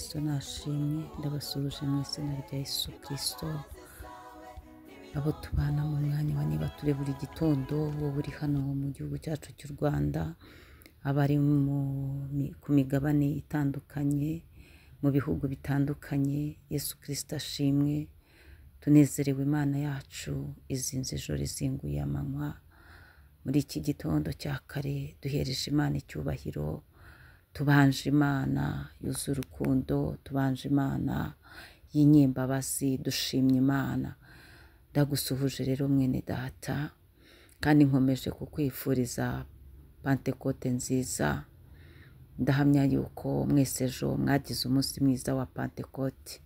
Kristo nashimwe, ndabasuhuje mu izina rya Yesu Kristo. Abo tubana mu mwanya wa niba turi buri gitondo, wowe uri hano mu gihugu cyacu cy'u Rwanda, abari ku migabane itandukanye, mu bihugu bitandukanye, Yesu Kristo ashimwe. Tunezerewe Imana yacu izinze ijoro izinguye amanywa. Muri iki gitondo cya kare duhereje Imana icyubahiro, tubanje Imana yuzuye urukundo, tubanje Imana y'inyembabazi, dushimye Imana. Ndagusuhuje rero mwene data, kandi nkomeje kukwifuriza Pantekote nziza. Ndahamya yuko mwese ejo mwagize umunsi mwiza wa Pantekote.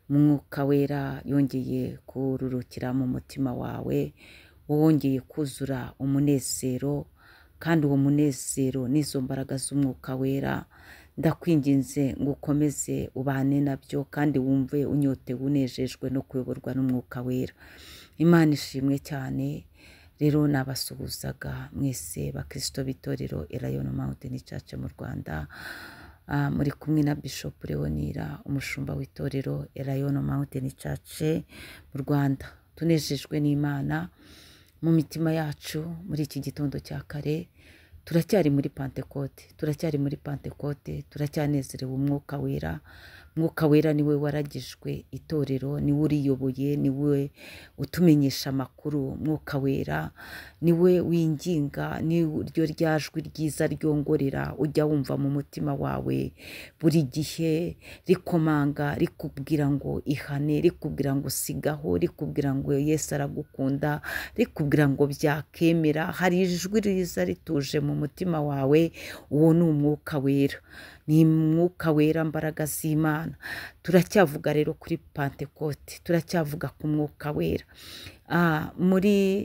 Mwuka wera yongeye kururukira mu mutima wawe, wongeye kuzura umunezero, kandi uwo munezero n'izo mbaraga z'umwuka wera ndakwinginze ngo ukomeze ubane nabyo, kandi wumve unyotewe unejejwe no kuyoborwa n'umwuka wera. Imana ishimwe cyane. Rero nabasuhuzaga mwese bakristo b'itorero Elayono Mountain Church mu Rwanda. Muri kumwe na Bishop Leonira, umushumba w'itorero Elayono Mountain Church mu Rwanda. Tunejejwe n'Imana mu mitima yacu muri iki gitondo cya kare. Turacyari muri Pantekote, turacyari muri Pantekote, turacyanezerewe umwuka wera. Mwuka wera niwe waragijwe itorero, niwe uriyoboye, niwe utumenyesha amakuru. Mwuka wera niwe winginga, niryo ryajwi ryiza ryongorera ujya wumva mu mutima wawe buri gihe, rikomanga rikubwira ngo ihane, rikubwira ngo sigaho, rikubwira ngo Yesu aragukunda, rikubwira ngo byakemera. Hari ijwi riza rituje mu mutima wawe, uwo ni umwuka wera, ni umwuka wera, mbaraga z'Imana. Turacyavuga rero kuri Pantekote, turacyavuga ku mwuka wera. Muri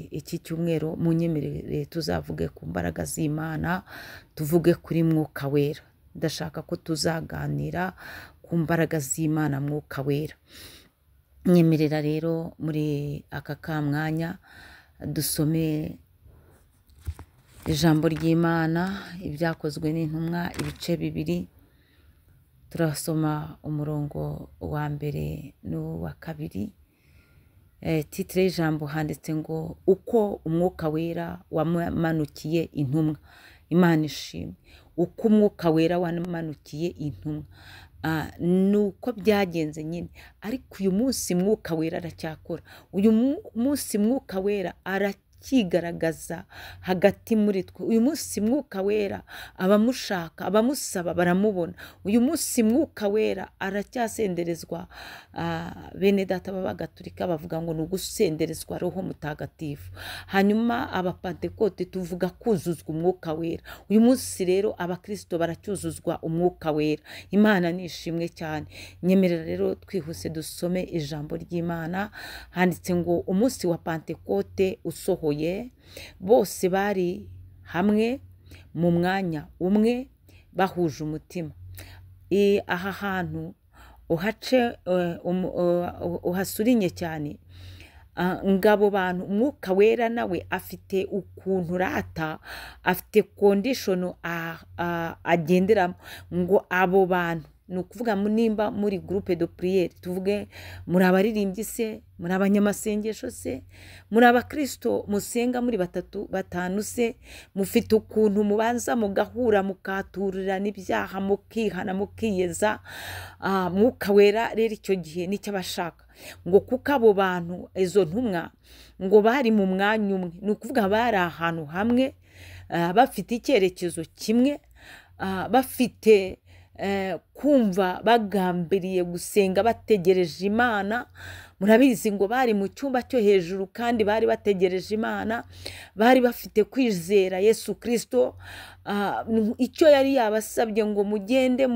iki cyumweru munyemerere tuzavuge ku mbaraga z'Imana, tuvuge kuri mwuka wera. Ndashaka ko tuzaganira ku mbaraga z'Imana, mwuka wera. Nyemerera rero muri aka kamwanya dusome ijambo ry'Imana, ibyakozwe n'intumwa ibice 2. Turasoma umurongo wa mbere n'uwa kabiri. Titire y'ijambo handitse ngo uko umwuka wera wamanukiye intumwa. Imana ishimwe. Uko umwuka wera wamanukiye intumwa, nuko byagenze nyine. Ariko uyu munsi mwuka wera aracyakora, uyu munsi mwuka wera arakigaragaza hagati muri twe. Uyu munsi mwuka wera abamushaka, abamusaba baramubona. Uyu munsi mwuka wera aracyasenderezwa. Bene data b'abagatulika bavuga ngo ni ugusenderezwa roho mutagatifu, hanyuma abapantekote tuvuga kuzuzwa umwuka wera. Uyu munsi rero abakristo baracyuzuzwa umwuka wera. Imana ni ishimwe cyane. Nyemerera rero twihuse dusome ijambo ry'Imana. Handitse ngo umunsi wa Pantekote usohoye, bose bari hamwe mu mwanya umwe bahuje umutima. Aha hantu uhace, uhasurinye cyane. Ngabo bantu umwuka wera nawe afite ukuntu rata, afite condition agenderamo. Ngo abo bantu ni ukuvuga nimba muri groupe de prière, tuvuge muri abaririmbyi se, muri abanyamasengesho se, muri abakristo musenga muri 3 5 se, mufite ukuntu mubanza mugahura mukaturirana ibyaha, mukihana, mukiyeza. Mwuka wera rero icyo gihe nicyo abashaka. Ngo kuko abo bantu, izo ntumwa, ngo bari mu mwanya umwe, ni ukuvuga bari ahantu hamwe, bafite icyerekezo kimwe, bafite kumva bagambiriye gusenga bategereje Imana. Murabizi ngo bari mu cyumba cyo hejuru kandi bari bategereje Imana, bari bafite kwizera Yesu Kristo. Icyo yari yabasabye ngo mugende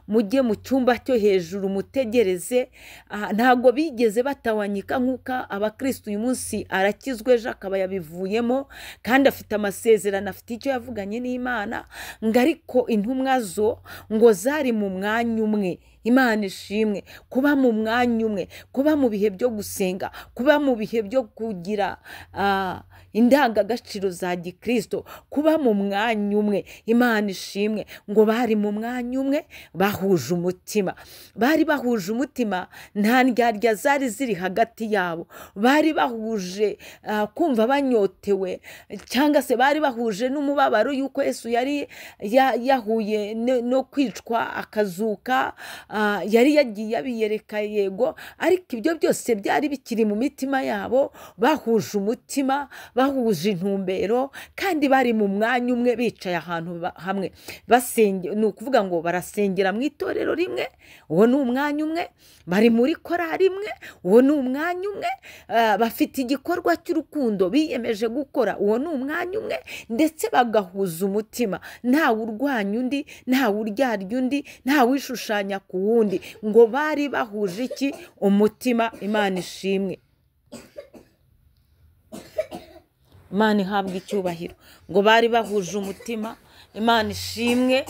mujye mu cyumba cyo hejuru mutegereze. Ntago bigeze batawanyika nk'uko abakristo uyu munsi arakizwe ejo akaba yabivuyemo, kandi afite amasezerano, afite icyo yavuganye n'Imana. Ngo ariko intumwa zo ngo zari mu mwanya umwe. Imana ishimwe. Kuba mu mwanya umwe, kuba mu bihe byo gusenga, kuba mu bihe byo kugira indangagaciro za gikristo, kuba mu mwanya umwe. Imana ishimwe. Ngo bari mu mwanya umwe bahuje umutima, bari bahuje umutima, nta ndyarya zari ziri hagati yabo, bari bahuje kumva banyotewe, cyangwa se bari bahuje n'umubabaro y'uko Yesu yari yahuye no kwicwa akazuka, yari yagiye abiyereka yego, ariko ibyo byose byari bikiri mu mitima yabo. Bahuje umutima, bahuje intumbero, kandi bari mu mwanya umwe, bicaye ahantu hamwe basenge. Ni ukuvuga ngo barasengera mu itorero rimwe, uwo ni umwanya umwe, bari muri korari imwe, uwo ni umwanya umwe, bafite igikorwa cy'urukundo biyemeje gukora, uwo ni umwanya umwe, ndetse bagahuza umutima, ntawe urwanya undi, ntawe uryarya undi, ntawe wishushanya ku wundi. Ngo bari bahuje iki? Umutima. Imana ishimwe, Imana ihabwa icyubahiro. Ngo bari bahuje umutima. Imana ishimwe.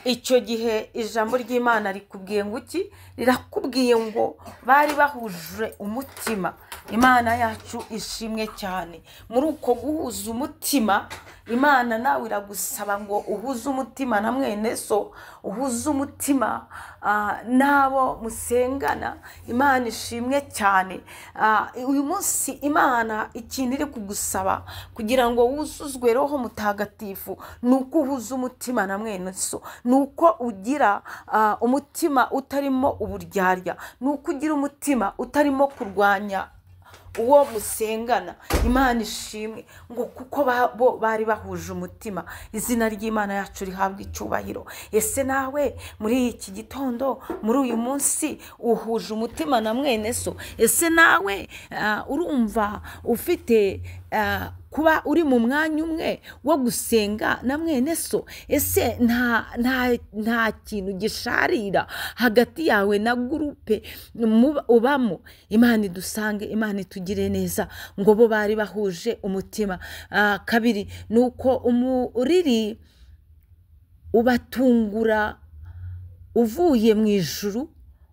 Icyo gihe ijambo ry'Imana rikubwiye ngo iki? Rirakubwiye ngo bari bahuje umutima. Imana yacu ishimwe cyane. Muri uko guhuza umutima, Imana nawe iragusaba ngo uhuze umutima na mwene so, uhuze umutima n'abo musengana. Imana ishimwe cyane. Uyu munsi Imana ikintu iri kugusaba kugira ngo wuzuzwe Roho Mutagatifu ni uko uhuza umutima na mwene so, ni uko ugira umutima utarimo uburyarya, ni uko ugira umutima utarimo kurwanya uwo musengana. Imana ishimwe. Ngo kuko bo bari bahuje umutima. Izina ry'Imana yacu rihabwa icyubahiro. Ese nawe muri iki gitondo, muri uyu munsi, uhuje umutima na mwene so? Ese nawe urumva ufite kuba uri mu mwanya umwe wo gusenga na mwene so? Ese nta kintu gisharira hagati yawe na gurupe ubamo? Imana idusange, Imana itugire neza. Ngo bo bari bahuje umutima. Kabiri ni uko umuriri ubatungura uvuye mu ijuru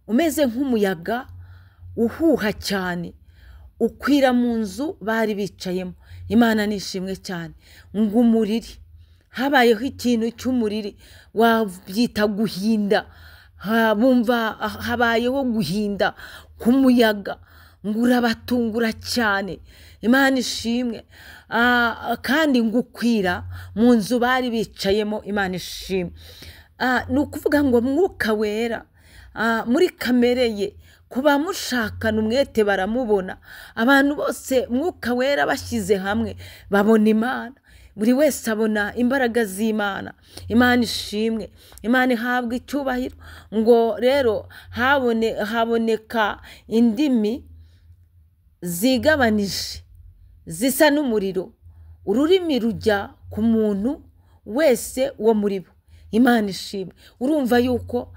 umeze nk'umuyaga uhuha cyane, ukwira mu nzu bari bicayemo. Imana nishimwe cyane. Ngo umuriri, habayeho ikintu cy'umuriri, wabyita guhinda, bumva habayeho guhinda k'umuyaga, ngo urabatungura cyane. Imana ishimwe. Kandi ngo ukwira mu nzu bari bicayemo. Imana ishimwe. Ni ukuvuga ngo Mwuka Wera muri kamere ye, kuba mushakana umwete baramubona. Abantu bose Mwuka Wera bashyize hamwe babona Imana, buri wese abona imbaraga z'Imana. Imana ishimwe, Imana ihabwa icyubahiro. Ngo rero haboneka indimi zigabanije zisa n'umuriro, ururimi rujya ku muntu wese wo muri bo. Imana ishimwe. Urumva yuko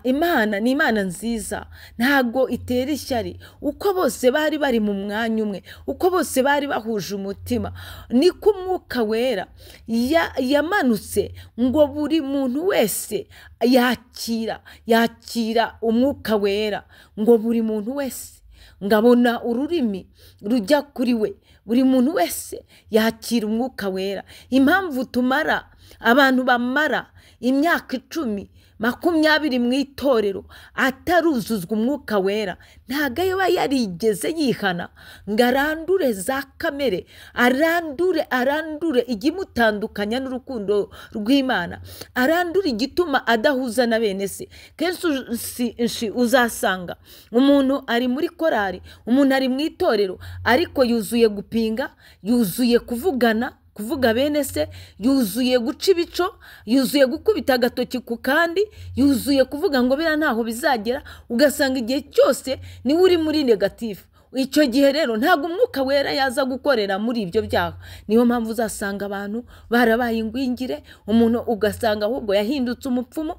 Imana ni Imana nziza, ntago itera ishyari. Uko bose bari bari mu mwanya umwe, uko bose bari bahuje umutima, niko Umwuka Wera yamanutse ngo buri muntu wese yakira Umwuka Wera, ngo buri muntu wese ngabona ururimi rujya kuri we, buri muntu wese yakira Umwuka Wera. Impamvu tumara abantu bamara imyaka 10, 20 mu itorero ataruzuzwa Umwuka Wera, ntago aba yarigeze yihana ngo arandure za kamere, arandure igimutandukanya n'urukundo rw'Imana, arandure igituma adahuza na bene se. Kenshi uzasanga umuntu ari muri korari, umuntu ari mu itorero, ariko yuzuye gupinga, yuzuye kuvugana, kuvuga bene se, yuzuye guca ibico, yuzuye gukubita agatoki ku kandi, yuzuye kuvuga ngo biriya ntaho bizagera. Ugasanga igihe cyose niwe uri muri negatifu. Icyo gihe rero ntabwo Umwuka Wera yaza gukorera muri ibyo byaha. Niyo mpamvu uzasanga abantu barabaye ingwingire, umuntu ugasanga ahubwo yahindutse umupfumu,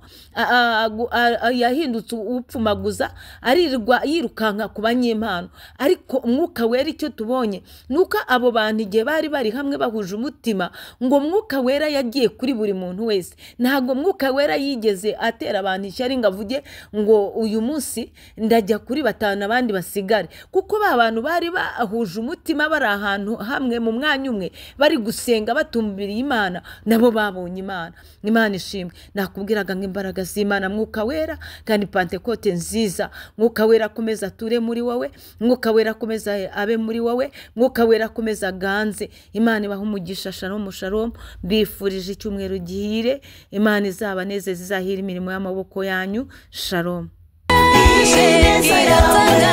yahindutse upfumaguza, arirwa yirukanka ku banyempano. Ariko Umwuka Wera icyo tubonye ni uko abo bantu igihe bari bari hamwe bahuje umutima, ngo Umwuka Wera yagiye kuri buri muntu wese. Ntabwo Umwuka Wera yigeze atera abantu ishyari ngo avuge ngo uyu munsi ndajya kuri batanu abandi basigare, kuko ba bantu bari bahuje umutima, bari ahantu hamwe mu mwanya umwe, bari gusenga batumbiriye Imana, nabo babonye Imana. Imana ishimwe. Nakubwiraga ngo imbaraga z'Imana, Mwuka Wera, kandi Pantekote nziza. Mwuka Wera akomeza ature muri wowe, Mwuka Wera akomeza abe muri wowe, Mwuka Wera akomeza aganze. Imana ibahe umugisha. Shalom shalom. Mbifurije icyumweru gihire, Imana izabanezeze, izahire imirimo y'amaboko yanyu. Shalom. Iratangaje.